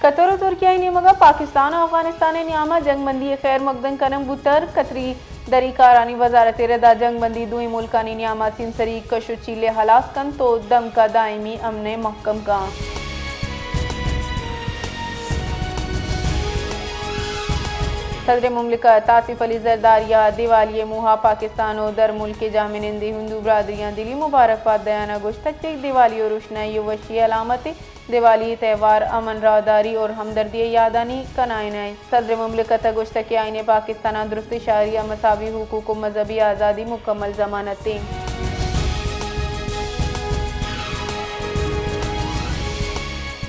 قطر و ترکیہ ء نیمگ ء پاکستان و افغانستان ء نیام ء جنگ بندی ء خیر مقدم کنگ بوتگ۔ قطری دری کارانی وزارت ء ردا جنگ بندی دوئیں ملکانی نیام ء سیمسری کش و چیل ء ہلاس کنت و دمک ء دائمی امن ء مھکم کنت۔ صدر مملکت آصف علی زرداری ء دیوالی ء موہ ء پاکستان و درملک ء جاہمنندیں ہندو برادریاں دلی مبارکباد دیان ء گوشتگ کہ دیوالی و روشنائی و وشی ء علامت ء دیوالی تہوار امن، راہداری اور ہمدردی ء یادانی کنائین ء انت۔ صدر مملکت ء گوشتگ کہ آئین پاکستان ء درستیں شہری ء مساوی حقوق و مذہبی آزادی مکمل ضمانت انت۔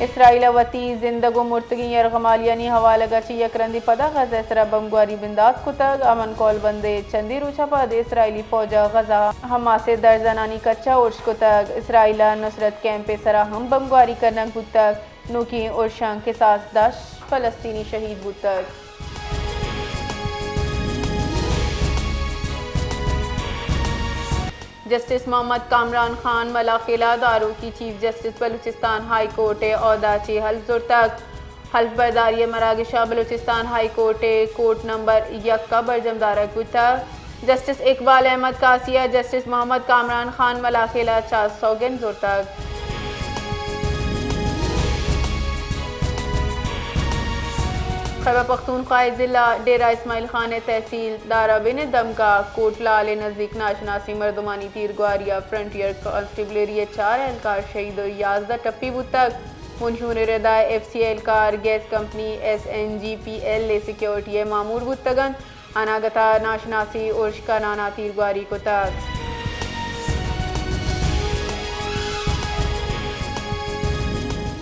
اسرائیل ء وتی زندگ و مرتگیں یرغمالیانی حوالگ ء چہ یک رندے پدا غزہ ء سرا بمبگواری بندات کتگ۔ امن کولبند ء چندے روچ ء پد اسرائیلی فوج ء غزہ ء حماس ء درزنانی کچ ء ارش کتگ۔ اسرائیل ء نصرت کیمپ ء سرا ہم بمبگواری کنگ بوتگ۔ نوکیں ارشاں کساس داشت، فلسطینی شہید بوتگ۔ جسٹس محمد کامران خان ملاخیلہ داروکی chief justice Balochistan high court ء عہدہ چہ حلف زرتگ۔ حلف برداری ء مراگش ء بلوچستان ہائی کورٹ ء کورٹ نمبر یک ء برجم دارگ بوتگ۔ جسٹس اقبال احمد قاضی ء جسٹس محمد کامران خان ملاخیلہ چہ سوگند زرتگ۔ خیبر پختونخوا ء ضلع ڈیرہ اسماعیل خان ء تحصیل دارابین ء دمگ ء کوٹ لال ء نزیک ناشناسیں مردمانی تیرگواری ء فرنٹیئر کانسٹیبلری ء چار اہلکار شہید ء یازدہ ٹپی بوتگ۔ منشور ء ردا ایف سی اہلکار gas company S N G P L ء سیکیورٹی ء مامور بوتگ انت۔ اناگت ء ناشناسی ارش کنان ء تیرگواری کتگ۔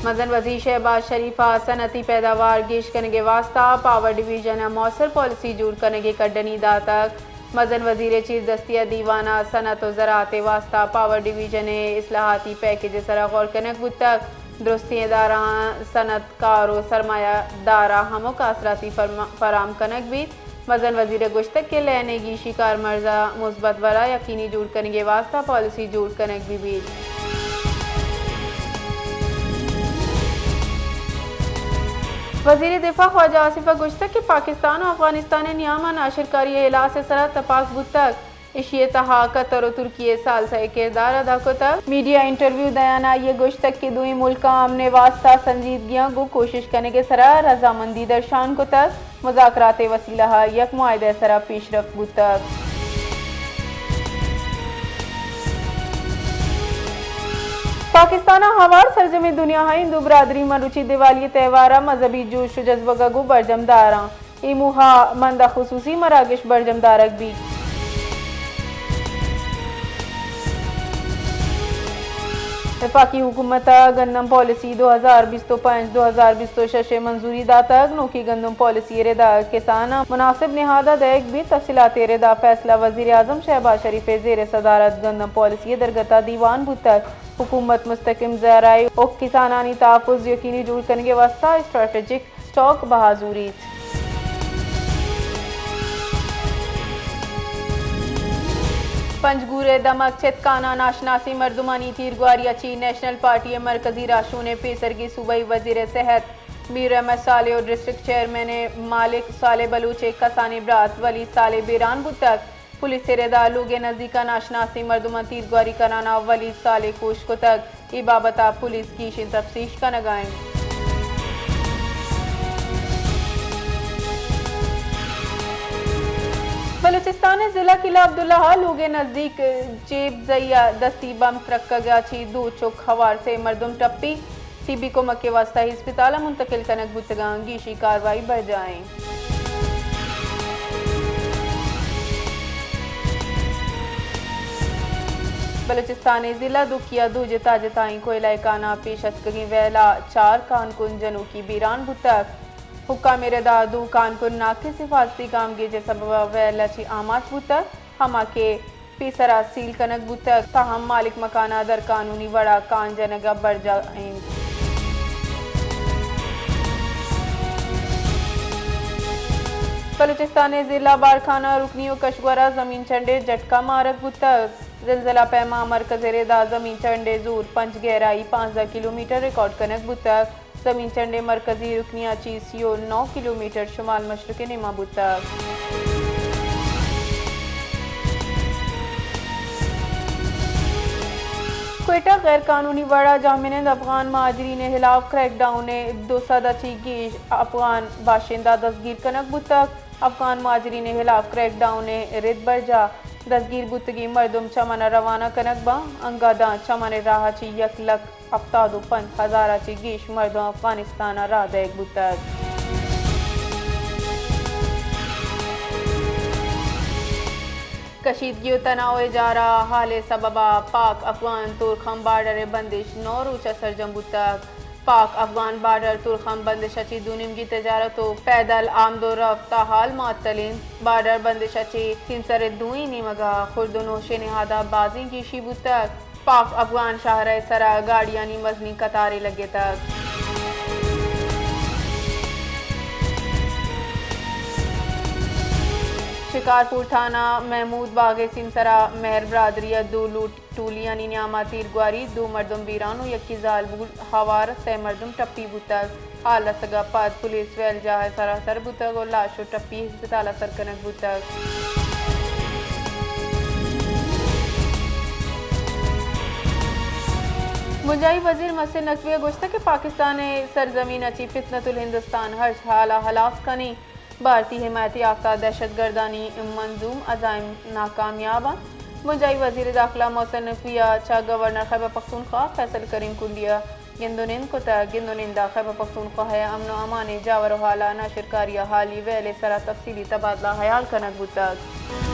مزن وزیر شہباز شریف ء صنعتی پیداوار گیش کنگ ء واستہ پاور ڈویژن ء موثر پالیسی جوڑ کنگ ء کڈنی داتگ۔ مزن وزیر ء چیردستی ء دیوان ء صنعت و زراعت ء واستہ پاور ڈویژن ء اصلاحاتی پیکج ء سرا غور کنگ بوتگ۔ درستیں ادارہاں صنعت کار و سرمایہ دار ء ہمک آسراتی فرما-، فراہم کنگ بیت۔ مزن وزیر ء گوشتگ کہ لین ء گیشی کارمرز ء مثبت ورا یقینی جوڑ کنگ ء واستہ پالیسی جوڑ کنگ بہ بیت۔ وزیر دفاع خواجہ آصف ء گوشتگ کہ پاکستان و افغانستان ء نیام ء ناشرکاری ء ہلاس ء سرا تپاک بوتگ۔ ایشی ء تہا قطر و ترکی ء ثالثہ ء کردار ادا کتگ۔ میڈیا انٹرویو دیان آئی ء گوشتگ کہ دوئیں ملکاں امن ء واستہ سنجیدگیاں گوں کوشش کنگ ء سرا رضامندی درشان کتگ۔ مذاکرات ء وسیلہ ء یک معاہدہ ء سرا پیشرفت بوتگ۔ پاکستان ء ہوار سرجمیں دنیا ء ہندو برادری مروچی دیوالی ء تہوار ء مذہبی جوش و جذبگ ء گوں برجم داراں۔ اے موہ ء مند ء خصوصی مراگش برجم دارگ بیت۔ وفاقی حکومت ء گندم پالیسی دو ہزار بیست و پنچ دو ہزار بیست و شش ء منظوری داتگ۔ نوکیں گندم پالیسی ء ردا کساناں مناسب نہاد ء دئیگ بیت۔ تفصیلات ء ردا فیصلہ وزیر اعظم شہباز شریف ء زیر صدارت گندم پالیسی ء درگت ء دیوان بوتگ۔ حکومت مستحکم زرعی و کسانانی تحفظ یقینی جوڑ کنگ ء واستہ اسٹریٹجک اسٹاک بہا زوریت۔ پنجگور ء دمگ چتکان ء ناشناسیں مردمانی تیرگواری ء چہ نیشنل پارٹی ء مرکزی راہشون ء پیسرگیں صوبائی وزیر ء صحت میر احمد صالح و ڈسٹرکٹ چیئرمین ء مالک صالح بلوچ ء کسانیں برات ولی صالح بیران بوتگ۔ پولیس ء ردا لوگ ء نزیک ء ناشناسیں مردماں تیرگواری کنان ء ولید صالح کوش کتگ۔ اے بابت ء پولیس گیشیں تفتیش کنگ ء انت۔ بلوچستان ء ضلع قلعہ عبداللہ ء لوگ ء نزیک جیب زئی ء دستی بم ترکگ ء چہ دو چک ہوار سے مردم ٹپی۔ طبی کمک ء واستہ ہسپتال ء منتقل کنگ بوتگاں، گیشی کاروائی برجاہ انت۔ بلوچستان ء ضلع دکی ء دو جتا جتائیں کوئلہ کاناں پیش اتکگیں ویل ء چار کان کن جنوکی بیران بوتگ۔ حکام ء ردا دو کان کن ناقص حفاظتی گامگیج ء سبب ء ویل ء چہ آماچ بوتگ۔ ہما کہ پیسرا سیل کنگ بوتگ، تاہم مالک مکان ء در قانونی وڑا کان جنگ ء برجاہ انت۔ بلوچستان ء ضلع بارکھان ء رکنی و کشگور ء زمین چنڈ ء جھٹکا مارگ بوتگ۔ زلزلہ پیما مرکز ء ردا زمین چنڈ ء زور پنچ گہرائی پانزدہ کلومیٹر ریکارڈ کنگ بوتگ۔ زمین چنڈ ءِ مرکزی رکنی ءَ چہ سی ءُ نو کلومیٹر شمال مشرق ءِ نیما بوتگ۔ کوئٹہ، غیر قانونی وڑ ءَ جہمنند افغان مہاجرین ءِ ہلاف کریک ڈاؤن ءَ دو سد ءَ چہ گیش افغان باشندہ دزگیر کنگ بوتگ۔ افغان مہاجرین ءِ ہلاف کریک ڈاؤن ءِ رد برجاہ دزگیر بوتگیں مردم چمن ءَ روانہ کنگ باں، انگہ داں چمن ءِ راہ ءَ چہ یک لکھ ہپتاد ءُ پنچ ہزار ءَ چہ گیش مردم افغانستان ءَ راہ دئیگ بوتگ۔ کشیدگی ءُ تناؤ ءِ جار ءُ ہال ءِ سبب ءَ پاک افغان تورخم بارڈر ءِ بندش نو روچ ءَ سرجم بوتگ۔ پاک افغان بارڈر تورخم بندش ءَ چہ دو نیمگی تجارت ءُ پیدل آمد ءُ رفت ءِ ہال معطل اِنت۔ بارڈر بندش ءَ چہ سیمسر ءِ دوئیں نیمگ ءَ خرد ءُ نوشیں نہاد ءَ بازیں گیشی بوتگ۔ پاک افغان شاہراہ ءِ سر ءَ گاڑیانی مزنیں قطارے لگتگ۔ شکارپور تھانہ محمود باغ ءِ سیمسر ءَ مہر برادری ءِ دو لوٹ ٹولیانی نیام ءَ تیرگواری، دو مردم بیران ءُ یکے زالبول ہوار، سئے مردم ٹپی بوتگ۔ ہال رسگ ءَ پد پولیس ویل جاہ ءِ سراسر بوتگ ءُ لاش ءُ ٹپی ہسپتال ءَ سر کنگ بوتگ۔ بنجاہی وزیر محسن نقوی ءَ گوشتگ کہ پاکستان ءِ سرزمین ءَ چہ فتنۃ الہندوستان ہرچ ہال ءَ ہلاس کنیں۔ بھارتی حمایت یافتہ دہشت گردانی منظوم عزائم ناکامیاب انت۔ بنجاہی وزیر داخلہ محسن نقوی ءَ چہ گورنر خیبر پختونخوا فیصل کریم کنڈی ءَ گند ءُ نند کتگ۔ گند ءُ نند ءَ خیبر پختونخوا ءِ امن ءُ امان ءِ جاور ءُ ہال ءَ ناشرکاری ءِ حالی ویل ءِ سرا تفصیلی تبادلہ ہیال کنگ بوتگ۔